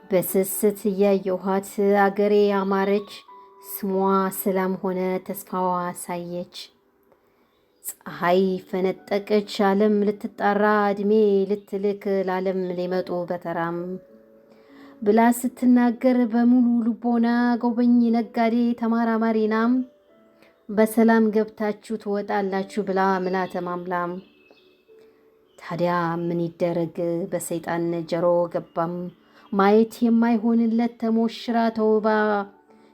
በስስት እያየኋት አገሬ አማረች፣ ስሟ ሰላም ሆነ ተስፋዋ ሳየች። ፀሐይ ፈነጠቀች ዓለም ልትጣራ እድሜ ልትልክ ለዓለም ሊመጡ በተራም ብላ ስትናገር በሙሉ ልቦና ጎበኝ ነጋዴ ተማራማሪናም በሰላም ገብታችሁ ትወጣላችሁ ብላ ምላ ተማምላም። ታዲያ ምን ይደረግ በሰይጣን ጀሮ ገባም ማየት የማይሆንለት ተሞሽራ ተውባ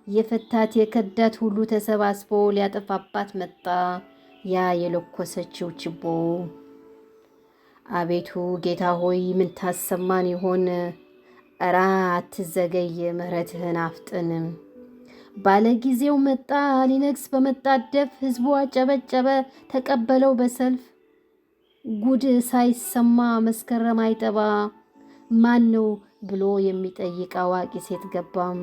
የፈታት የከዳት ሁሉ ተሰባስቦ ሊያጠፋባት መጣ ያ የለኮሰችው ችቦ። አቤቱ ጌታ ሆይ ምን ታሰማን ይሆን? እራ አትዘገይ፣ ምሕረትህን አፍጥን። ባለጊዜው መጣ ሊነግስ በመጣደፍ ህዝቡ አጨበጨበ ተቀበለው በሰልፍ። ጉድ ሳይሰማ መስከረም አይጠባ ማን ነው ብሎ የሚጠይቅ አዋቂ ሴት ገባም።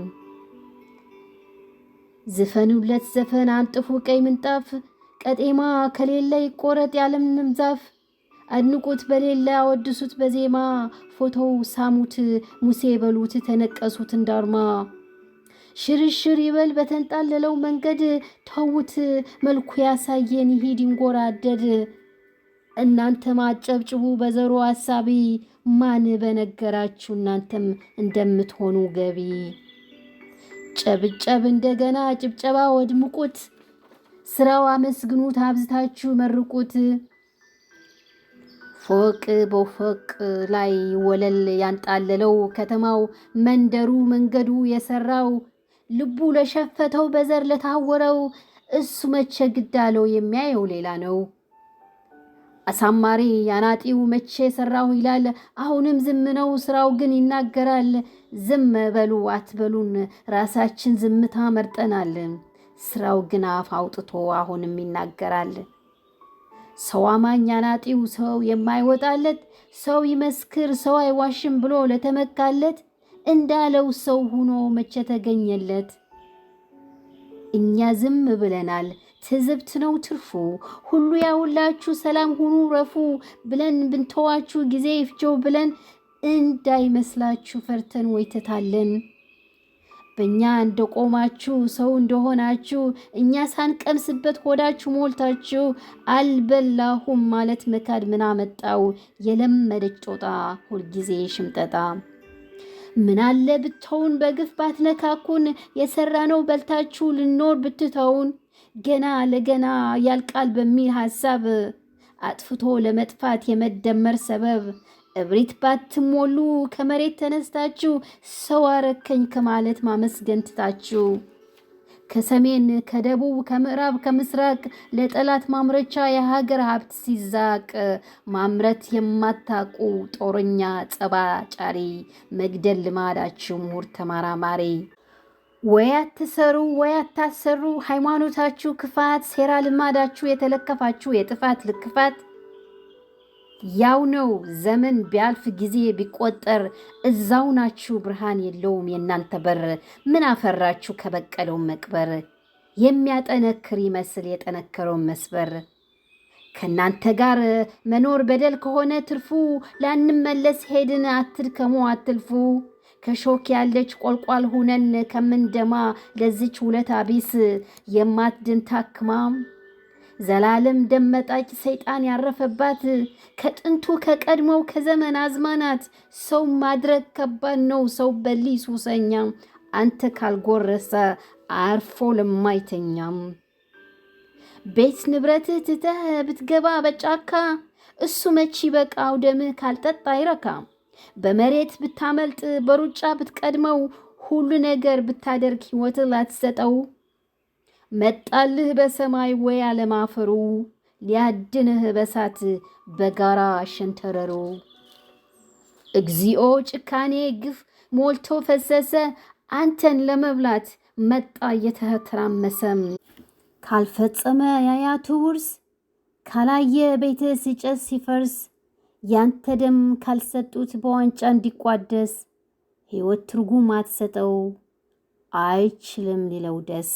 ዝፈኑለት ዘፈን አንጥፉ ቀይ ምንጣፍ፣ ቀጤማ ከሌለ ይቆረጥ ያለምንም ዛፍ። አድንቁት በሌለ አወድሱት በዜማ፣ ፎቶው ሳሙት ሙሴ በሉት ተነቀሱት እንዳርማ። ሽርሽር ይበል በተንጣለለው መንገድ፣ ተዉት መልኩ ያሳየን ይሂድ ይንጎራደድ። እናንተ ማጨብጭቡ በዘሮ አሳቢ፣ ማን በነገራችሁ እናንተም እንደምትሆኑ ገቢ። ጨብጨብ እንደገና ጭብጨባ ወድምቁት፣ ስራው አመስግኑት አብዝታችሁ መርቁት። ፎቅ በፎቅ ላይ ወለል ያንጣለለው ከተማው መንደሩ መንገዱ የሰራው ልቡ ለሸፈተው በዘር ለታወረው እሱ መቼ ግድ አለው የሚያየው ሌላ ነው። አሳማሪ ያናጢው መቼ ሰራሁ ይላል። አሁንም ዝም ነው፣ ስራው ግን ይናገራል። ዝም በሉ አትበሉን፣ ራሳችን ዝምታ መርጠናል። ስራው ግን አፍ አውጥቶ አሁንም ይናገራል። ሰው አማኝ አናጢው ሰው የማይወጣለት ሰው ይመስክር ሰው አይዋሽም ብሎ ለተመካለት እንዳለው ሰው ሁኖ መቼ ተገኘለት? እኛ ዝም ብለናል። ትዝብት ነው ትርፉ። ሁሉ ያውላችሁ ሰላም ሁኑ ረፉ ብለን ብንተዋችሁ ጊዜ ይፍጀው ብለን እንዳይመስላችሁ ፈርተን ወይተታለን። በእኛ እንደቆማችሁ ሰው እንደሆናችሁ እኛ ሳንቀምስበት ሆዳችሁ ሞልታችሁ አልበላሁም ማለት መካድ ምን አመጣው? የለመደች ጦጣ ሁልጊዜ ሽምጠጣ። ምናለ ብተውን በግፍ ባትነካኩን የሰራነው በልታችሁ ልኖር ብትተውን ገና ለገና ያልቃል በሚል ሐሳብ አጥፍቶ ለመጥፋት የመደመር ሰበብ እብሪት ባትሞሉ ከመሬት ተነስታችሁ ሰው አረከኝ ከማለት ማመስገን ትታችሁ ከሰሜን ከደቡብ ከምዕራብ ከምስራቅ ለጠላት ማምረቻ የሀገር ሀብት ሲዛቅ ማምረት የማታቁ ጦረኛ ጸባ ጫሪ መግደል ልማዳችሁ ምሁር ተመራማሪ ወይ አትሰሩ ወይ አታሰሩ ሃይማኖታችሁ ክፋት ሴራ ልማዳችሁ የተለከፋችሁ የጥፋት ልክፋት ያው ነው። ዘመን ቢያልፍ ጊዜ ቢቆጠር እዛው ናችሁ። ብርሃን የለውም የእናንተ በር። ምን አፈራችሁ ከበቀለው መቅበር የሚያጠነክር ይመስል የጠነከረውን መስበር። ከእናንተ ጋር መኖር በደል ከሆነ ትርፉ ላንመለስ ሄድን አትድከሙ አትልፉ። ከሾክ ያለች ቆልቋል ሁነን ከምንደማ ለዚች ውለታ ቢስ የማትድን ታክማ ዘላለም ደመጣጭ ሰይጣን ያረፈባት ከጥንቱ ከቀድሞው ከዘመን አዝማናት ሰው ማድረግ ከባድ ነው። ሰው በሊ ሱሰኛ አንተ ካልጎረሰ አርፎ ለማይተኛም። ቤት ንብረትህ ትተህ ብትገባ በጫካ እሱ መቼ በቃው ደምህ ካልጠጣ አይረካም። በመሬት ብታመልጥ በሩጫ ብትቀድመው ሁሉ ነገር ብታደርግ ሕይወት ላትሰጠው መጣልህ በሰማይ ወይ አለማፈሩ ሊያድንህ በሳት በጋራ ሸንተረሩ። እግዚኦ ጭካኔ ግፍ ሞልቶ ፈሰሰ አንተን ለመብላት መጣ እየተተራመሰም። ካልፈጸመ ያያቱ ውርስ ካላየ ቤት ሲጨስ ሲፈርስ ያንተ ደም ካልሰጡት በዋንጫ እንዲቋደስ ሕይወት ትርጉም አትሰጠው አይችልም ሊለው ደስ።